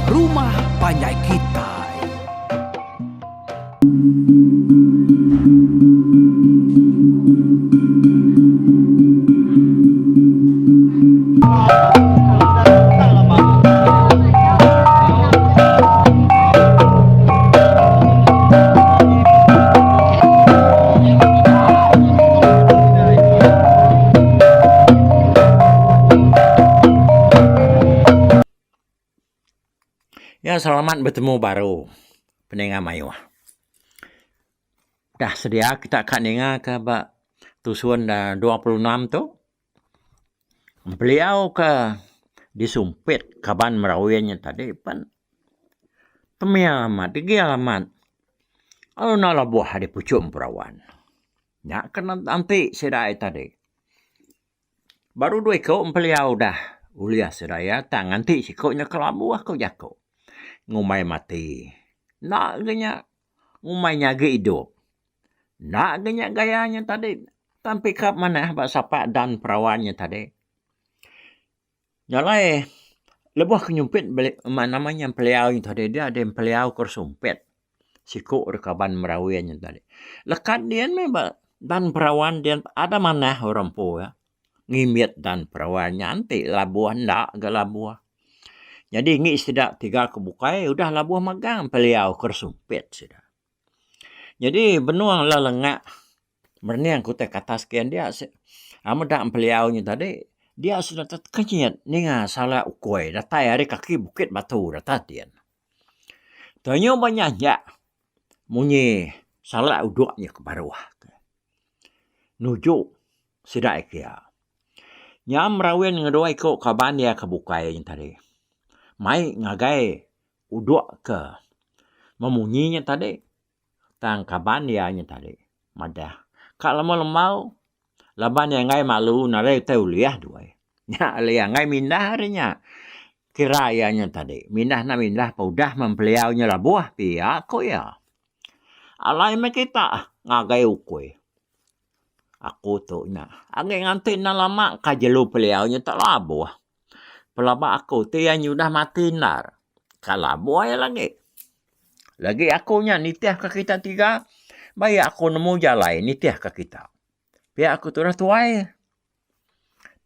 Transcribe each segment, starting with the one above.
rumah panjai kitai. Ya selamat betemu baru peninga mayuh. Dah sedia kita ka ninga ka ba tusun 26 tu. Beliau ka disumpit kaban merawin nya tadi pen temia amat degil amat lalu enda lebuh ari puchung perawan. Nya ke enti sida iya tadi. Baru dua iku empeliau udah ulih sida iya tang enti siku nya kelabuh ku jaku ngumbai mati. Enda ga nya ngumbai nya agi idup. Enda ga nya gaya nya tadi tang pikap manah ba sapak dan perawan nya tadi. Nya alai lebuh ke nyumpit nama nya empeliau nya tadi dia ada empeliau ke sumpit siku da kaban merawin nya tadi. Lekat dian meh ba dan perawan dian ada manah orang empu ngimbit dan perawan nya enti labuh enda ga labuh. Nyadi ngi sida tiga ke bukai udah labuh magang empeliau ke sumpit sida. Nyadi benung le lengak merening ke utai ke atas kian dia meda empeliau nya tadi dia sida tekenyit ninga sala ukui datai ari kaki bukit batu datai din. Tenyu ba nya nya munyi sala udok nya ke baruh nuju sida iya. Nya merawin ngeduai iku kaban iya ke bukai nya tadi mai ngagai Udok ke memunyi nya tadi tang kaban iya nya tadi madah ka lema lembau laban iya enggai malu nadai utai ulih duai. Nya alai iya enggai mindah ari nya. Kira iya nya tadi mindah enda mindah pa udah mempeliau nya labuh pia ku iya. Alai meh kita ngagai ukui. Aku tu nya agi nganti enda lama ka jelu peliau nya tak labuh. Pelaba aku ti iya nyudah mati endar. Ka labuh iya lagi. Lagi aku nya nitih ka kita tiga bai aku nemu jalai nitih ka kita. Pia ku tudah tuai.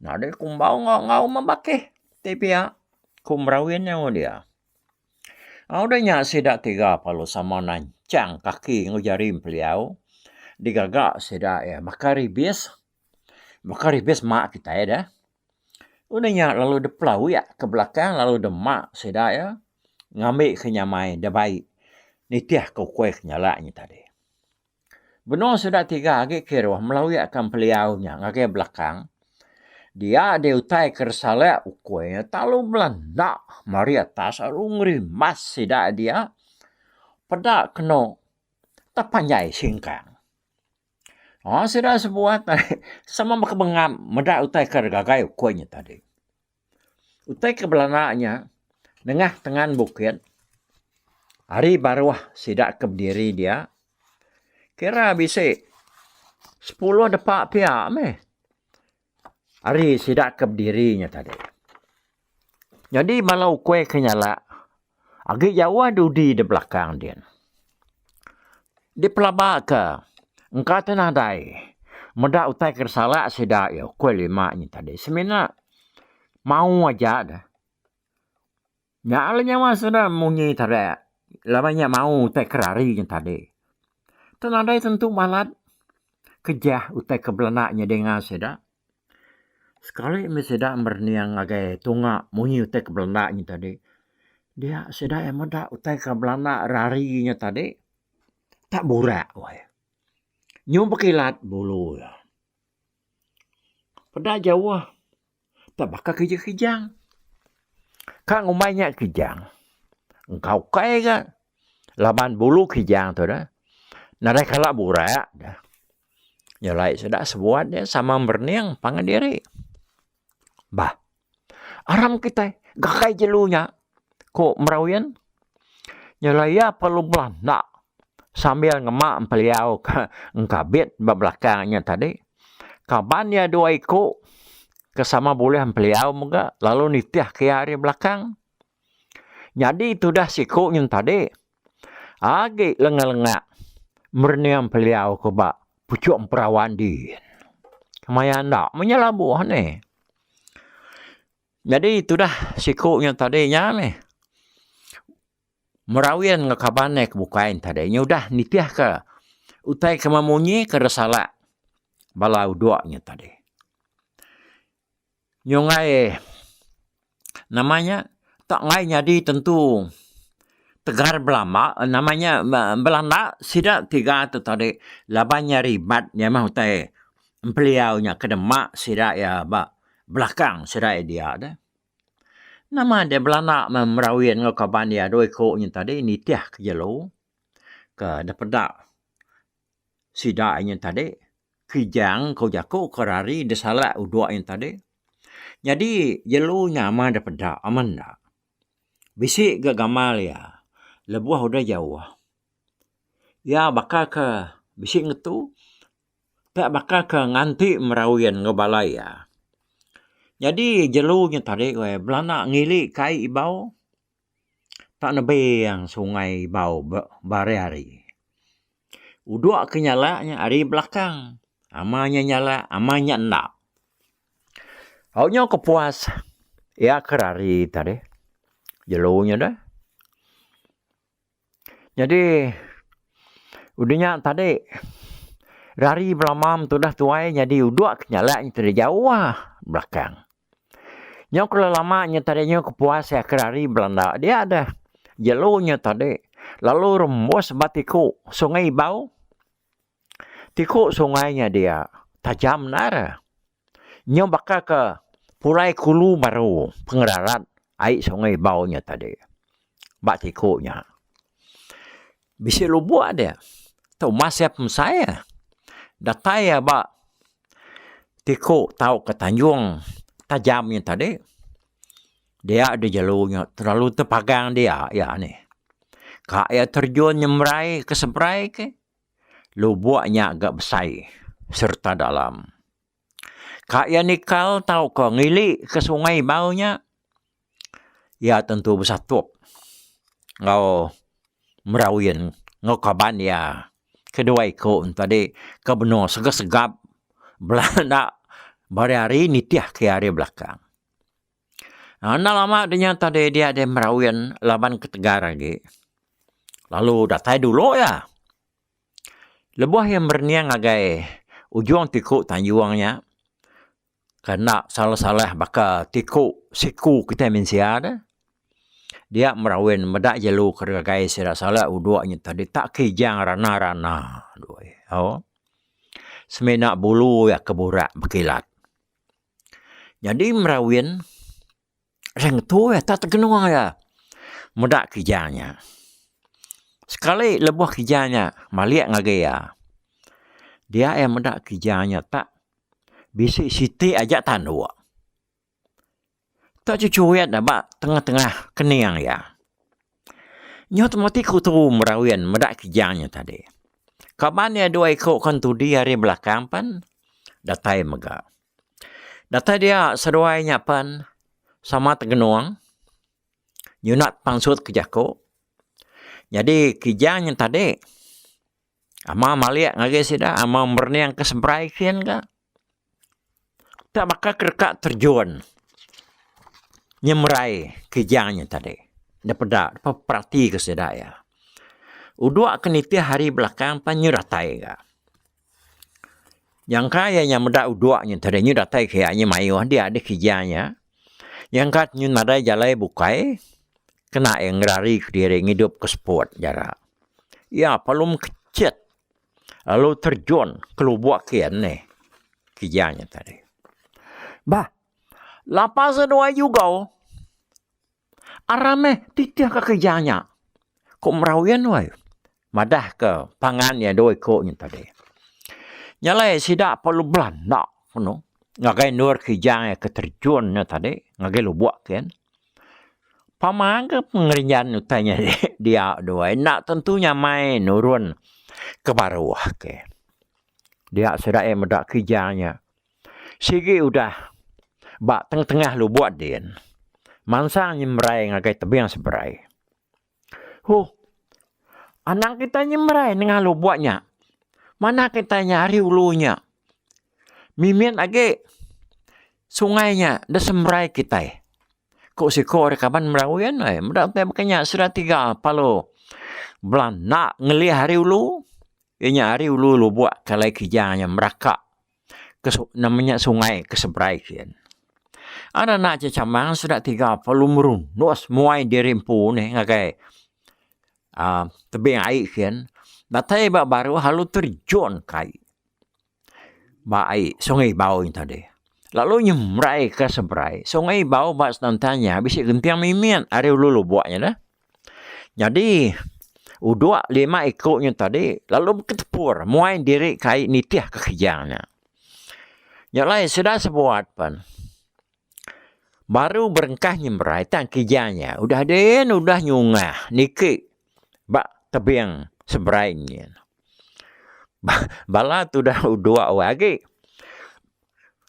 Nadai kumbau enggau enggau meh bakih ti pia ku merawin nyawa dia. Udah nya sida tiga lalu sama nanchang kaki enggau jari empeliau digaga sida iya baka ribis. Baka ribis ma kitai deh. Udah nya lalu dipelawik ke belakang lalu dema sida iya ngambi ke nyamai dibai nitih ke ukui ke nyalak nya tadi. Benung sida tiga agi kiruh melawik ka empeliau nya ngagai belakang dia deh utai ke resalak ukui nya telalu belanda mari atas lalu ngerimbas sida dia peda kenu tepanjai singkang. Aaa sida sebuat sama baka bengap meda utai ke gagai ukui nya tadi. Utai ke belanda nya nengah tengan bukit ari baruh sida ke bediri dia kira bisi sepuluh depa pia meh. Ari sida ke bediri nya tadi. Nyadi bala ukui ke nyalak agi jauh dudi da belakang din. Dipelaba ke engka te nadai meda utai ke disalak sida iya ukui lima nya tadi semina mau aja da. Nya alai nyawa sida munyi tadak laban nya mau utai ke rari nya tadi. Tu nadai tentu balat kejah utai ke belanda nya dinga sida. Sekali meh sida merening ngagai tunga munyi utai ke belanda nya tadi. Dia sida iya meda utai ke belanda rari nya tadi tak burak weh. Nyu bekilat bulu iya. Peda jauh tak baka kijang kijang. Ka ngumbai nya kijang engka ukai ga laban bulu kijang tu dah nadai kala burak dah. Nyelai sida sebuat dia sama merening pangan diri. Bah aram kitai gagai jelu nya ku Merawin. Nyelai iya perlu belanda sambil ngema empeliau ke engkabit ba belakang nya tadi. Kaban iya dua iku ke sama bulih empeliau mega lalu nitih ke iya ari belakang. Nyadi tudah siku nyin tadi agi lenga-lenga merening peliau ke ba puchuk emperawan din. Kemaya enda meh nya labuh nih. Nyadi tudah siku nya tadi nya meh merawin enggau kaban iya ke bukai ne tadi nya udah nitih ka utai ke memunyi ke resalak bala udok nya tadi. Nyunggai nama nya tak ngai nyadi tentu tegar belama nama nya belanda sida tiga tu tadi laban nya ribat nya mah utai empeliau nya ke dema sida iya ba belakang sida iya dia deh. Nama deh belanda meh merawin enggau kaban iya dua iku nya tadi nitih ke jelu ke depeda Sida nya tadi kijang ko jaku ke rari disalak udok nya tadi. Nyadi jelu nya amat da peda amat enda. Bisi ga gamal iya lebuh udah jauh. Iya baka ke bisi ngetu tak baka ke nganti merawin enggau bala iya. Nyadi jelu nya tadi weh belanda ngili ke ai ibau. Tak nebing sungai Ibau ba hari-hari. Udok ke nyalak nya ari belakang. Ama nya nyalak, ama nya enda. Au nyau ke puas iya ke rari tadi jelu nya deh. Nyadi udah nya tadi rari belama tudah tuai nyadi udok ke nyalak nya tadi jauh belakang. Nyau ke lama nya tadi nyau ke puas iya ke rari belanda dia deh. Jelu nya tadi lalu rembus ba tiku Sungai Ibau. Tiku sungai nya dia tajam endar. Nyau baka ke pulai kulu baru pengerarat ai Sungai Ibau nya tadi ba tiku nya. Bisi lubok dia tu mas iya pemesai datai iya ba tiku tauka tanjung tajam nya tadi dia deh jelu nya terlalu tepagang dia iya nih. Ka iya terjun nyemerai ke seberai ke lubok nya ga besai sereta dalam. Ka iya nikal tauka ngili ke sungai bau nya iya tentu besatup enggau merawin enggau kaban iya ke dua iku ne tadi ke benung segap segap belanda hari hari nitih ke iya ari belakang. Enda lama de nya tadi dia deh merawin laban ketegar agi lalu datai dulu iya. Lebuh iya merening ngagai ujung tiku tanjung nya Ke enda salah-salah baka tiku siku kitai mensia deh. Dia merawin meda jelu ke ngagai sida sala udok nya tadi tak kijang rana-rana doi. Au. Semina bulu iya ke burak bekilat. Nyadi merawin reng ngetu iya tak tegenung iya meda kijang nya. Sekali lebuh kijang nya malik ngagai iya. Dia iya meda kijang nya tak Bisi siti aja tanduk. Tak chuchuit aba tengah-tengah kening iya. Nyau temati ku tu merawin meda kijang nya tadi. Kaban iya dua iku ke entudi ari belakang pen datai mega. Datai dia seduai nya pen sama tegenung nyunat pansut ke jaku. Nyadi kijang nya tadi Ama malik ngagai sida, ama merening ke seberai kin ka. Tak baka ke deka terjun nyemerai kijang nya tadi. Da peda, da perati ke sida iya. Udok ke nitih ari belakang pan nyu datai ga. Nyangka iya nya meda udok nya tadi nyu datai ke iya nya mayuh dia deh kijang nya. Nyangka nyu nadai jalai bukai kena iya ngerari kediri ngidup ke seput jara. Iya perlu mekecit lalu terjun ke lubok kian nih kijang nya tadi. Bah lapa seduai jugau aram meh titih ka kijang nya ku Merawin weh madah ke pangan iya dua iku nya tadi. Nya alai sida perlu belanda penu ngagai endur kijang iya ke terjun nya tadi ngagai lubok kian. Pama ke pengerinjan utai nya dia dua enda tentu nyamai nurun ke baruh ke. Dia sida iya meda kijang nya sigi udah ba tengah-tengah lubok din mansang nyemerai ngagai tebing seberai. Huh. Anang kitai nyemerai nengah lubok nya. Manah kitai nya ari ulu nya. Mimit agi sungai nya da semerai kitai. Ku siku ari kaban Merawin ai meda utai baka nya sida tiga palu belanda ngelih ari ulu iya nya ari ulu lubok ke alai kijang nya meraka ke nama nya sungai ke seberai kin. Anak anak chechamang sida tiga perlu merunus muai diri empu nih ngagai uhh tebing ai kin datai ba baruh lalu terjun ke ai ba ai sungai bau nya tadi. Lalu nyemerai ke seberai sungai bau ba senentang nya bisi genting mimit ari ulu lubok nya deh. Nyadi udok lima iku nya tadi lalu beketepur muai diri ke ai nitih ke kijang nya. Nya alai sida sebuat pen baru berengkah nyemerai tang kijang nya udah din udah nyungah niki ba tebing seberai nyin. Bala tudah udok weh agi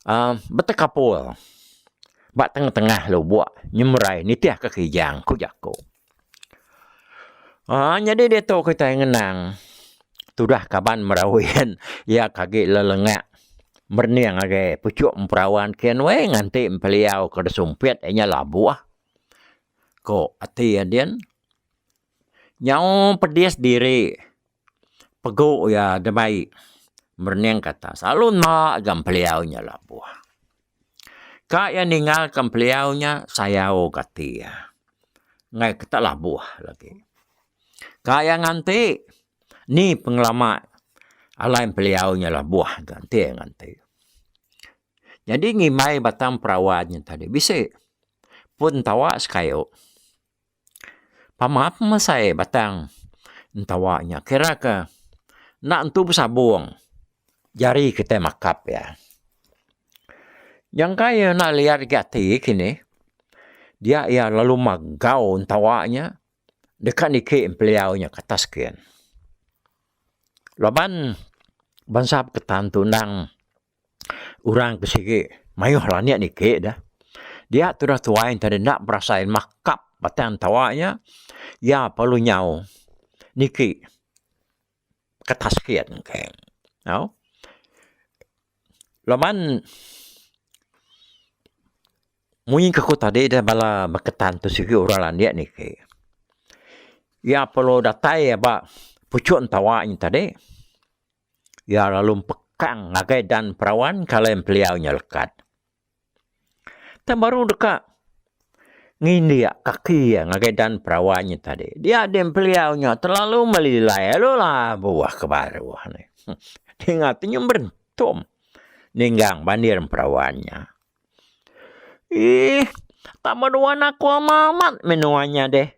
uhh betekapul ba tengah-tengah lubok nyemerai nitih ka kijang ku jaku. Uhh nyadi diatu kitai ngenang tudah kaban merawin iya ke agi lelengak merening ngagai puchok emperawan kian weh nganti empeliau ke disumpit inya labuh ku ati iya din. Nyau pedis diri pegu iya dibai merening ke atas lalu enda ga empeliau nya labuh. Ka iya ninggal ka empeliau nya sayau ga ati iya enggai ke tak labuh lagi. Ka iya nganti ni pengelama alai empeliau nya labuh ga enti iya nganti. Nyadi ngimbai batang perawan nya tadi bisi pun tawa sekayu. Pama pemesai batang entawa nya kira ke enda entu besabung jari kitai makap iya. Nyangka iya enda liat agi ati kini dia iya lalu magau entawa nya deka niki empeliau nya ke atas kin. Laban bansa peketan tu endang Orang ke sigi mayuh landik niki deh. Dia tudah tuai enta enda berasai makap batang tawa nya iya perlu nyau niki ke atas sikit engke. Au laban munyi ke ku tadi deh bala beketan tu sigi orang landik niki. Iya perlu datai ba puchuk entawa nya tadi. Iya lalu empekang ngagai dan perawan ke alai empeliau nya lekat. Tang baru deka ngindik kaki iya ngagai dan perawan nya tadi. Dia deh empeliau nya terlalu melilai lalu labuh ke baruh nih. Ninga ti nyau berentum ninggang bandir perawan nya. Eeh tak meruan aku amat menua nya deh.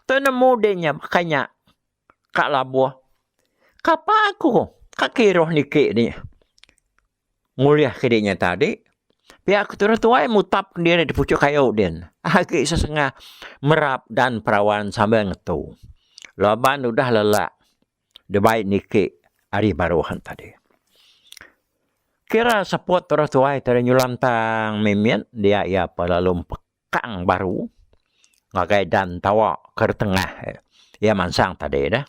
Tenemu deh nya baka nya. Ka labuh. Kapa aku ka kiruh niki ni ngulih ke diri nya tadi. Pia ku turun tuai mutap diri di puchuk kayu din. Agi sesengah merap dan perawan sambil ngetu. Laban udah lelak dibai niki ari baruh tadi. Kira seput turun tuai tadi nyulam tang mimit dia iya pa lalu empe. Kang baru ngagai dan tawa ke tengah iya mansang tadi dah.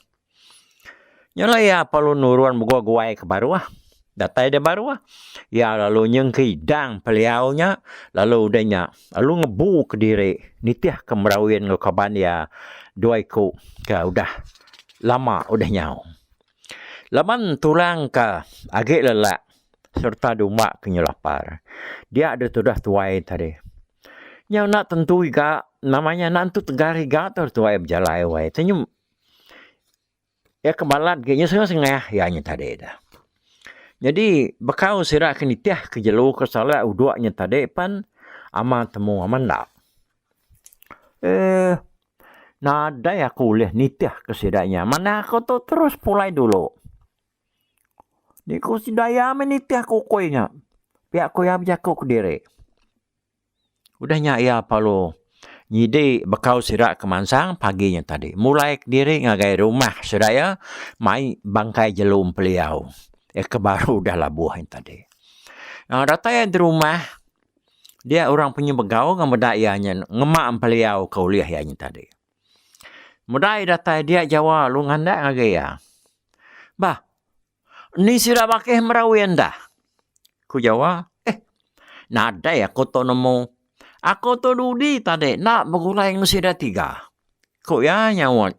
Nya alai iya perlu nurun mega guai ke baruh. Datai da baruh iya lalu nyengkidang peliau nya lalu udah nya lalu ngebu kediri nitih ke merawin enggau kaban iya dua iku ke udah lama udah nyau. Laban tulang ka agi lelak sereta dumba ke nyelapar dia deh tudah tuai tadi. Nyau enda tentu iga nama nya enda tentu tegar iga tu tuai bejalai wai tu nyu iya ke balat agi nyu sengah sengah iya nya tadi dah. Nyadi bekau sida ke nitih ke jelu ke salak udok nya tadi pan amat temu amat enda. Eee nadai aku ulih nitih ke sida nya manah aku tu terus pulai dulu. Ni ku sida iya meh nitih ku ukui nya. Pia ku iya bejaku kediri. Udah nya iya perlu nyidi bekau sida ke mansang pagi nya tadi. Mulai kediri ngagai rumah sida iya mai bangkai jelu empeliau iya ke baru udah labuh nya tadi. Aaa datai iya di rumah dia orang punya begau meda iya nya ngema empeliau ke ulih iya nya tadi. Meda iya datai dia Jawa lalu ngandak ngagai iya. Bah, ni sida bakih merawin dah? Ku Jawa. Eh, nadai aku tu nemu. Aku tu dudi tadi enda begulai enggau sida tiga. Ku iya nyaut.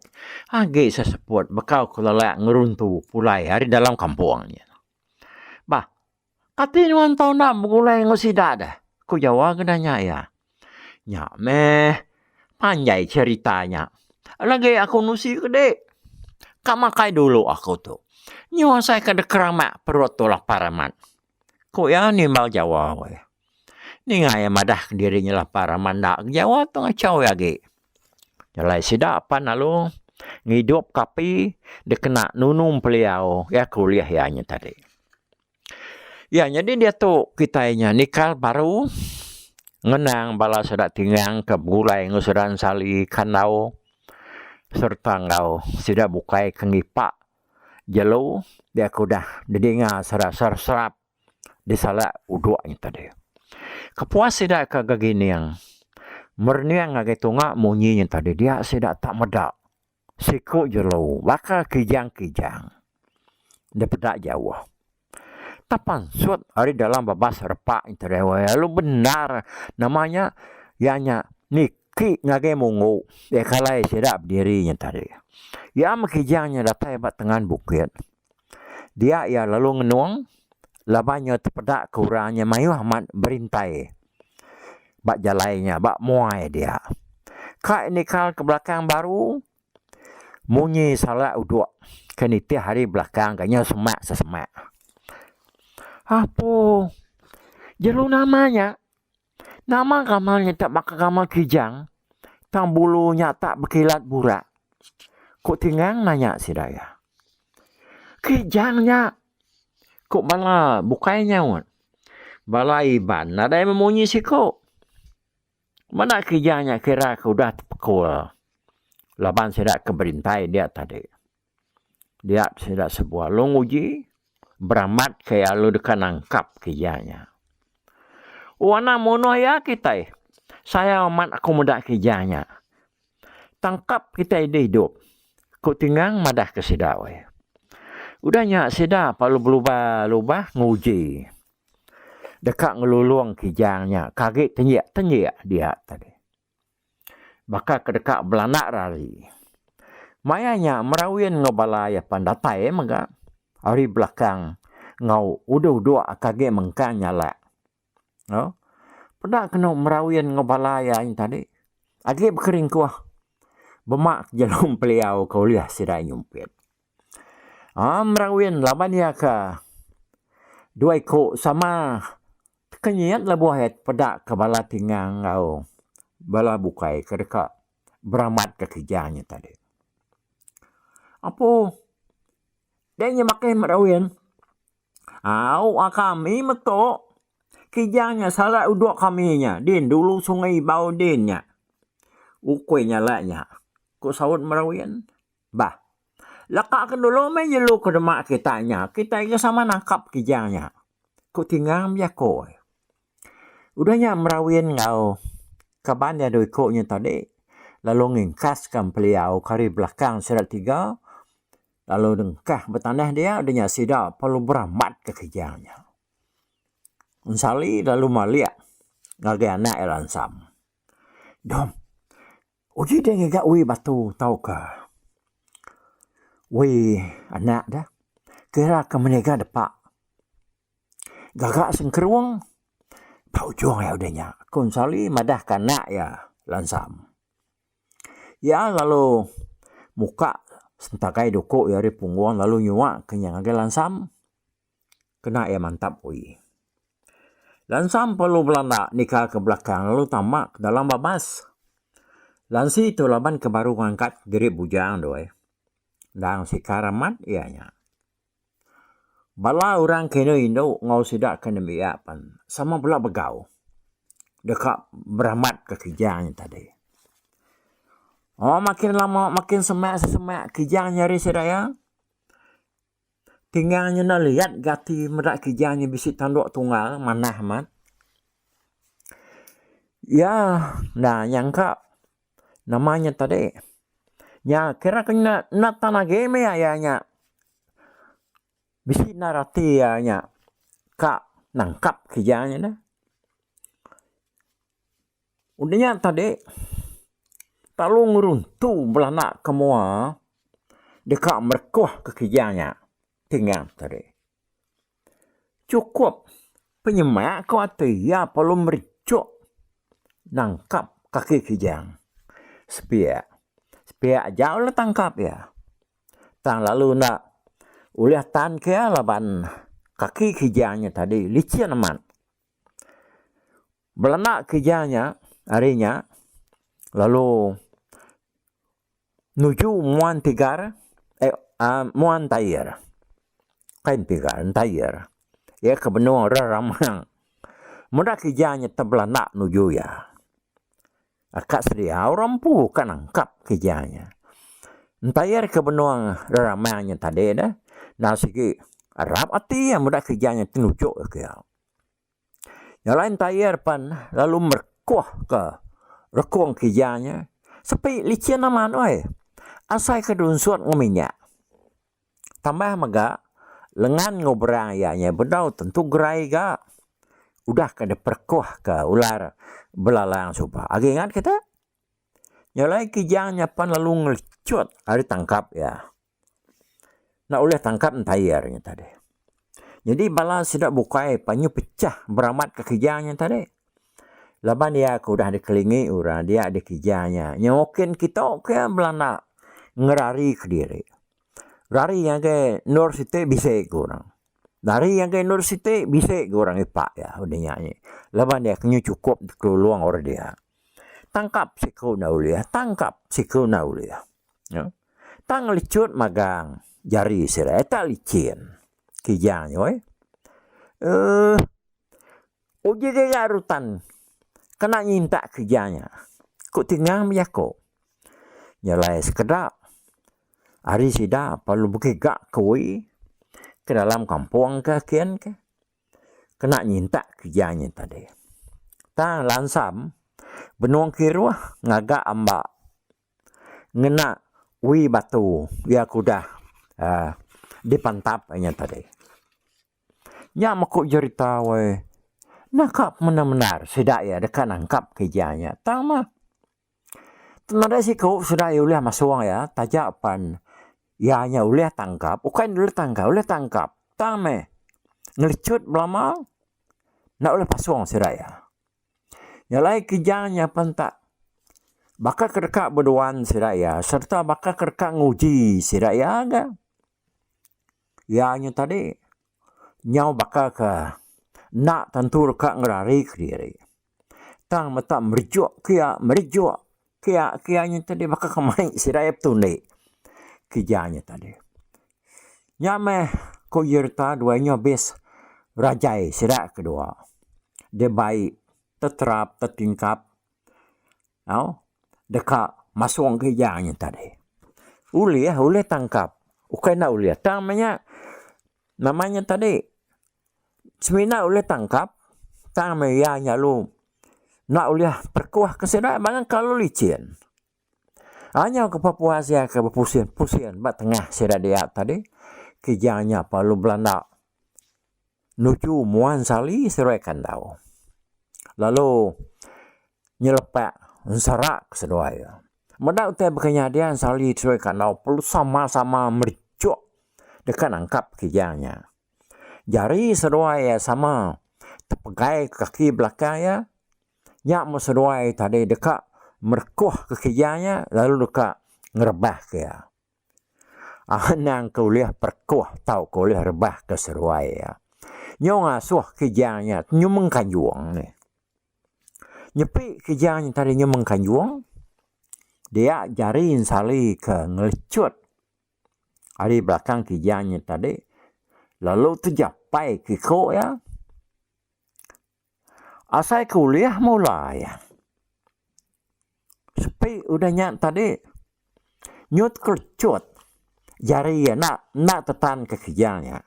Agi seseput bekau ke lelak ngeruntu pulai ari dalam kampung. Bah, kati nuan tau enda begulai enggau sida deh? Ku Jawa ke nanya iya. Nya meh panjai cherita nya. Lagi aku nusi ke dik. Ka makai dulu aku tu. Nyu asai ke dikeramak perut tu lapar amat. Ku iya nimbal Jawa. Ninga iya madah kediri nya lapar amat enda ke Jawa tu ngachau iya agi. Jalai sida pan lalu ngidup ke api dikena nunu empeliau iya ke ulih iya nya tadi. Iya nyadi diatu kitai nya nikal baru ngenang bala sida tingang ke begulai enggau sida ensali kandau sereta enggau sida bukai ke ngipa jelu dia ke udah didinga sida serap disalak udok nya tadi. Kepuas sida ke gegining merening ngagai tunga munyi nya tadi dia sida tak meda Siku jelu baka kijang-kijang dipeda jauh. Tang pansut ari dalam babas repa nya tadi lalu bendar nama nya iya nya niki ngagai munggu iya ke alai sida bediri nya tadi. Iya meh kijang nya datai ba tengan bukit. Dia iya lalu ngenung laban iya tepeda ke orang nya mayuh amat berintai ba jalai nya ba muai dia. Ka nikal ke belakang baru munyi salak udok ke nitih ari belakang ga nyau semak sesemak. Apo jelu nama nya nama gamal nya tak baka gamal kijang tang bulu nya tak bekilat burak ku Tingang nanya sida iya. Kijang nya ku bala bukai nyaut. Bala Iban nadai memunyi siku. Meda kijang nya kira ke udah tepekul laban sida ke berintai dia tadi. Dia sida sebuah lalu nguji beramat ke iya lalu deka nangkap kijang nya. Wang munuh iya kitai. Sayau amat aku meda kijang nya. Tangkap kitai enda idup, ku Tingang madah ke sida weh. Udah nya sida perlu belubah-lubah nguji deka ngelulung kijang nya ke agi tenjik-tenjik dia tadi. Baka ke deka belanda rari. Maya nya Merawin enggau bala iya pan datai mega ari belakang enggau uduk-uduk ke agi mengkang nyalak. Au. Peda kenu merawin enggau bala iya nya tadi. Agi bekeringkuh bema jelu empeliau ke ulih sida nyumpit. Aaa merawin laban iya ke dua iku sama tekenyit lebuh iya peda ke bala tingang enggau bala bukai ke deka beramat ke keja nya tadi. Apu deh nya makai merawin. Au kami meto kijang nya salah udok kami nya din dulu sungai ibau din nya. Ukui nyala nya ku saut Merawin. Bah leka ke dulu meh jelu ke dema kita nya kita agi sama nangkap kijang nya ku Tingang bejako. Udah nya Merawin enggau kaban iya dua iku nya tadi lalu ngingkas ka empeliau ke ari belakang sida tiga. Lalu dengkah betanah dia udah nya sida perlu beramat ke kijang nya. Ensali lalu malik ngagai anak iya Lansam. Dom, uji deh ngiga wi batu tauka wi anak deh kira ke meniga depa. Gaga sengkerung ba ujung iya udah nya, ku Ensali madah ke anak iya Lansam. Iya lalu muka sentagai duku iya ari punggung lalu nyua ke nya ngagai Lansam kena iya mantap ui. Lansam perlu belanda nika ke belakang lalu tama ke dalam babas. Lansi tu laban ke baru ngangkat diri bujang tu ai. Endang sikar amat iya nya. Bala orang ke indu indu enggau sida ke nembiak pan sama bela begau deka beramat ke kijang nya tadi. Oh makin lama makin semak semak kijang nya ari sida iya. Tingang nya enda liat ga ati meda kijang nya bisi tanduk tunggal manah amat. Iya enda nyangka nama nya tadi. Nya kira ke enda enda tan agi meh iya nya. Bisi endar ati iya nya ka nangkap kijang nya deh. Udah nya tadi lalu ngeruntu belanda ke mua deka merekuh ke kijang nya tingang tadi. Chukup penyemak ko ati iya perlu merichuk nangkap kaki kijang sepiak. Sepiak aja ulih tangkap iya. Tang lalu enda ulih tan ke iya laban kaki kijang nya tadi licin amat. Belanda kijang nya ari nya lalu nuju muan tigar aaa muan tayar. Kai tigar tayar. Iya ke benung reramang. Meda kijang nya tebelanda nuju iya. Aka sedia orang empu ka nangkap keja nya. Entayar ke benung reramang nya tadi deh enda sigi arap ati iya meda keja nya tenujuk ke iya. Nya alai entayar pan lalu merekuh ke rekung keja nya sepi licin amat weh asai ke dunsut enggau minyak. Tambah mega, lengan enggau berang iya nya bedau tentu gerai ga. Udah ke diperekuhka ular belalang suba. Agi ingat kita? Nya alai kijang nya pan lalu ngelichut ari tangkap iya. Enda ulih tangkap entayar nya tadi. Nyadi bala sida bukai pan nyu pechah beramatka kijang nya tadi. Laban iya ke udah dikelingi orang dia dikijang nya. Nyokin kitu ke belanda ngerari kediri. Rari ngagai endur siti bisi ku orang. Rari ngagai endur siti bisi ku orang ipak iya udah nya nyi. Laban iya ke nyu chukup dikelulung orang dia. Tangkap siku enda ulih, tangkap siku enda ulih. Tang lichut magang jari sida iya tak lichin kijang nya weh. Uhh Uji giga rutan kena nyintak kereja nya, ku Tingang bejaku. Nya alai sekeda ari sida perlu begiga ke wi ke dalam kampung ke kin ke kena nyintak kereja nya tadi. Tang lansam benung kiruh ngaga amba ngena wi batu iya ke udah uhh dipantap inya tadi. Nya meh ku jerita weh. Naka mendar-mendar sida iya deka nangkap keja nya. Tang meh nadai siku sida iya ulih masung iya taja pan iya nya ulih tangkap ukai ne ulih tangkap ulih tangkap tang meh ngelichut belama enda ulih pasung sida iya. Nya alai keja nya pen tak baka ke deka beduan sida iya sereta baka ke deka nguji sida iya ga. Iya nya tadi nyau baka ke enda tentu deka ngerari kediri. Tang meta merejuk ke iya merejuk ke iya ke iya nya tadi baka ke mai sida iya betundi keja nya tadi. Nya meh ku nyerita duai nya abis rajai sida kedua dibai teterap tetingkap Au deka masung keja nya tadi. Ulih ulih tangkap ukai enda ulih tang meh nya nama nya tadi semina ulih tangkap tang meh iya nya lalu enda ulih perekuh ke sida barang kelalu licin. Anyau ke pepuas iya ke bepusin pusin ba tengah sida dia tadi keja nya perlu belanda nuju muan sali seruai kandau lalu nyelepak ensera ke seduai. Meda utai baka nya dia sali seruai kandau perlu sama sama merichuk deka nangkap kijang nya. Jari seduai iya sama tepegai kaki belakang iya nya meh seduai tadi deka merekuh ke kijang nya lalu deka ngerebah ke iya. Anang ke ulih perekuh tauka ulih rebah ke seruai iya. Nyu ngasuh kijang nya nyu mengkanjung nih. Nyepi kijang nya tadi nyu mengkanjung dia jari ensali ke ngelechut ari belakang kijang nya tadi lalu tejapai ke iko iya. Asai ke ulih mula iya. Sepi udah nya tadi nyut kerecut jari iya enda enda tetan ke kijang nya.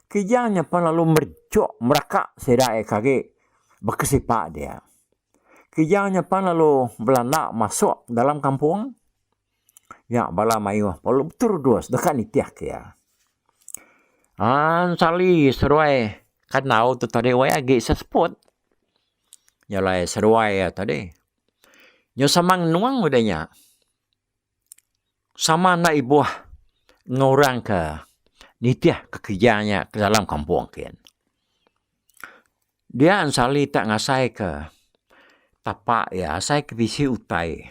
Kijang nya pun lalu merejuk meraka sida iya ke agi bekesipa dia. Kijang nya pun lalu belanda masuk dalam kampung. Nya bala mayuh perlu beterudus deka nitih ke iya. Ensali seduai kandau tu tadi wai agi seseput. Nya alai seduai iya tadi. Nyau sama ngenung udah nya. Sama enda ibuh enggau orang ke nitih ke kereja nya ke dalam kampung kin. Dia ensali tak ngasai ke tapak iya asai ke bisi utai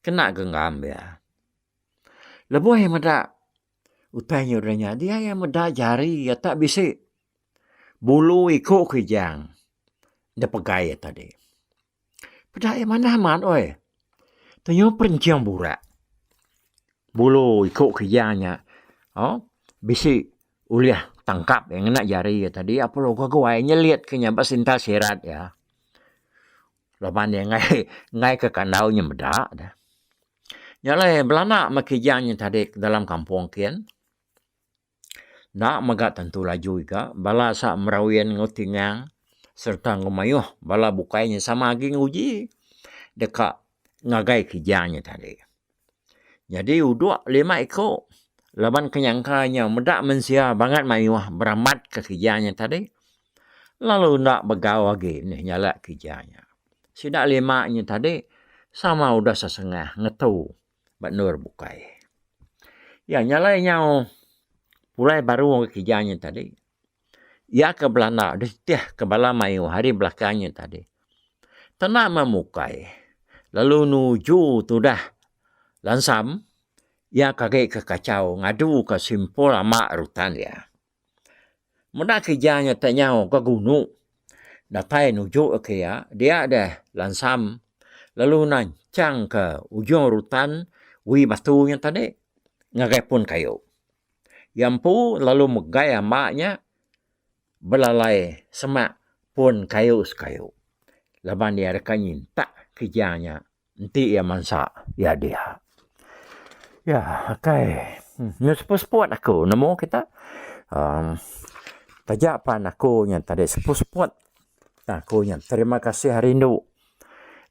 kena genggam iya. Lebuh iya meda utai nya udah nyadi iya meda jari iya tak bisi bulu iku kijang da pegai iya tadi. Peda iya manah amat oi. Tenyu perenching burak. Bulu iku kijang nya oh bisi ulih tangkap iya ngena jari iya tadi apu lalu guai nyelit ke nya ba sinta sirat iya. Laban iya enggai enggai ke kandau nya meda deh. Nya alai belanda meh kijang nya tadi dalam kampung kin. Enda mega tentu laju ega bala sa merawin enggau tingang sereta enggau mayuh bala bukai nya sama agi nguji deka ngagai kijang nya tadi. Nyadi udok lima iku laban ke nyangka nya meda mensia bangat mayuh beramat ke kijang nya tadi lalu enda begau agi nih nyala kijang nya. Sida lima nya tadi sama udah sesengah ngetu ba endur bukai. Iya nya alai nyau pulai baru ngagai kija nya tadi. Iya ke belanda ditih ke bala mayuh ari belakang nya tadi. Tena meh mukai lalu nuju tudah lansam iya ke agi ke kachau ngadu ke simpul ama rutan iya. Meda kereja nya te nyau ke gunu datai nuju ke iya dia deh lansam lalu nanchang ke ujung rutan wi batu nya tadi ngagai pun kayu. Iya empu lalu megai amba nya belalai semak pun kayu sekayu laban iya deka nyintak kereja nya. Enti iya mansa iya dia. Ya akai nyau seput-seput aku nemu kita uhh taja pan aku nya tadi seput-seput aku nya terima kasih rindu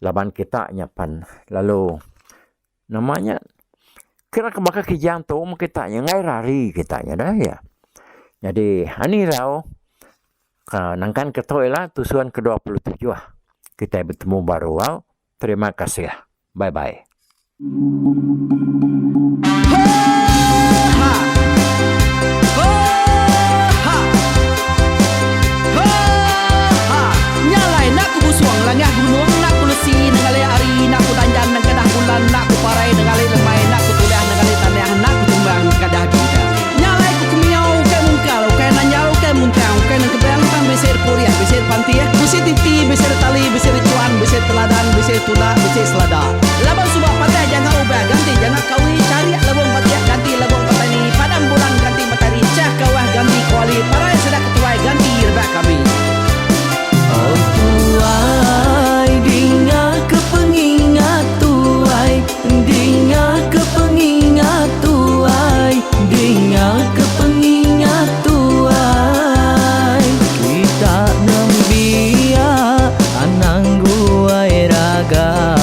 laban kita nya pan lalu nama nya kira ke baka kijang tu meh kita nya enggai rari kita nya dah iya. Nyadi ani irau ka nangkan ke tu ila tusun ke 27 kitai betemu baru au. Terima kasih. Bye bye. Oh tuai dinga ke pengingat tuai dinga ke pengingat tuai dinga ke pengingat tuai kita nembiak anang guai raga.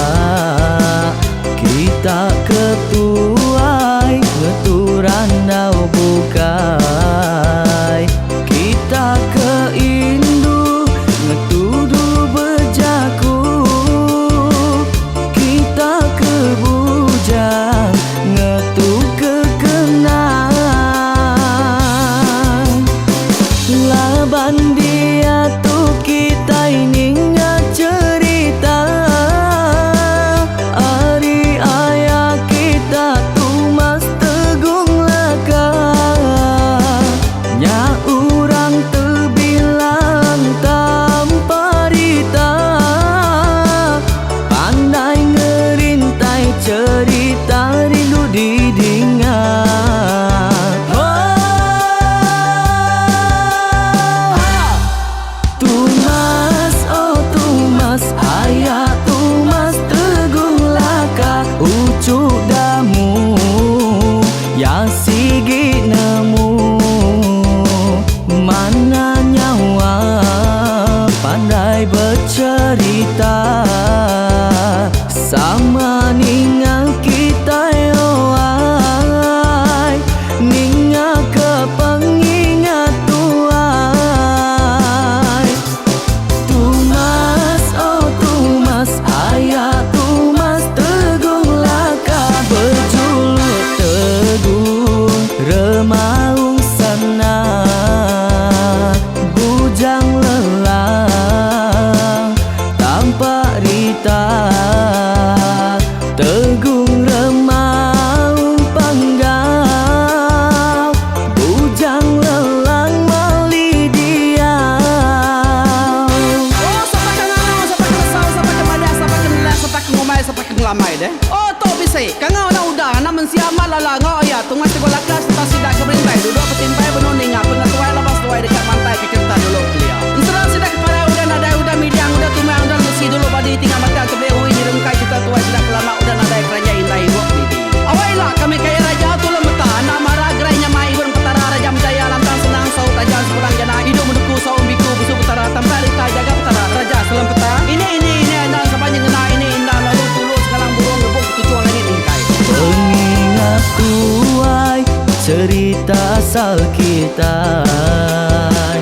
belamai deh. Oh tu bisi. Kangau enda udah anak mensia amat lala enggau aya tungai tegul laka sereta sida ke berintai duduk betimpai benung ninga pengetuai laban seduai deka mantai ke cherita dulu kelia. Ensera sida ke parai udah nadai udah midang udah tumang udah lesi dulu badi tinggal batang tebeli ui nyerengkai cherita tuai sida ke lama udah nadai keranjai indai ibuk didi. Awai ila kami kaya raja tulung meta anak mara gerai nyamai ibun petara raja menjaya lantang senang saut raja sepulang jana idup menuku saum biku busu petara tampai rita jaga petara raja selam peta ini ini ini anang saban nyengena ini indah lalu tulu sekalang burung ngebuk ketuchung langit mingkai. Pengingat tuai cerita asal kitai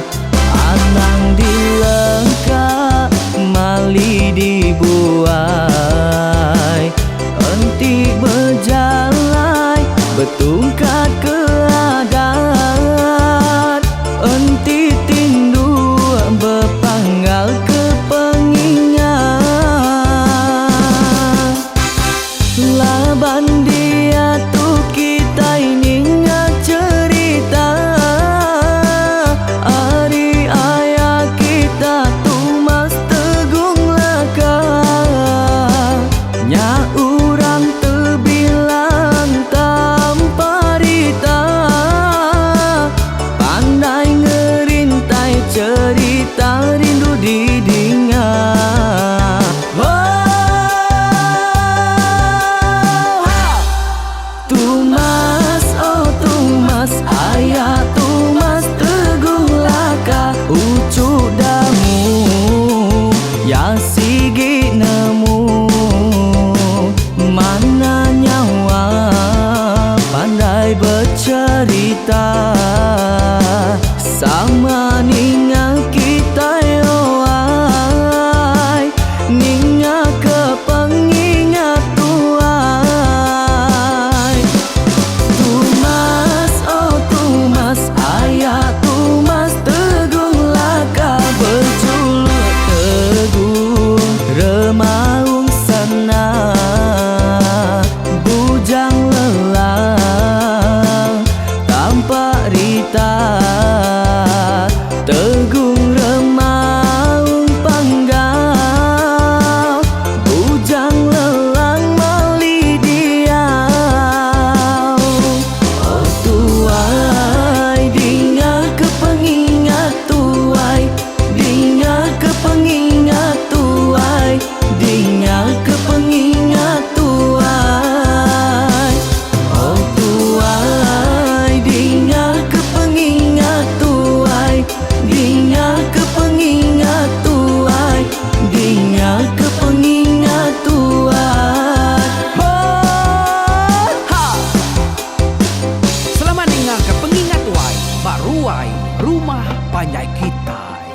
Anang dilengka mali dibuai Enti bejalai betungkat ke adat Enti tinduk bepanggal ke pengingat Laban diatu kitai ninga cherita Ari aya kita Tumas Tegung Laka Nya urang tebilang tanpa rita Pandai ngerintai cherita rindu didinga Oh ha! Tumas oh Tumas aya Tumas Teguh Laka uchu damu ya sigi nemu Mana nyawa pandai becherita Sama ninga kitai oai Ninga ke pengingat tuai Tumas oh Tumas aya Tumas Tegung Laka bejuluk Tegung Remaung Sana Bujang Lelang Tampak Rita Tegung Remaung Panggau Bujang Lelang Mali Diau Oh tuai dinga ke pengingat tuai Dinga ke pengingat tuai Dinga ke pengingat tuai Oh tuai dinga ke pengingat tuai Dinga ke pengingat tuai Dinga ke pengingat tuai Oh ha! Selamat ninga ke pengingat tuai ba ruai rumah panjai kitai.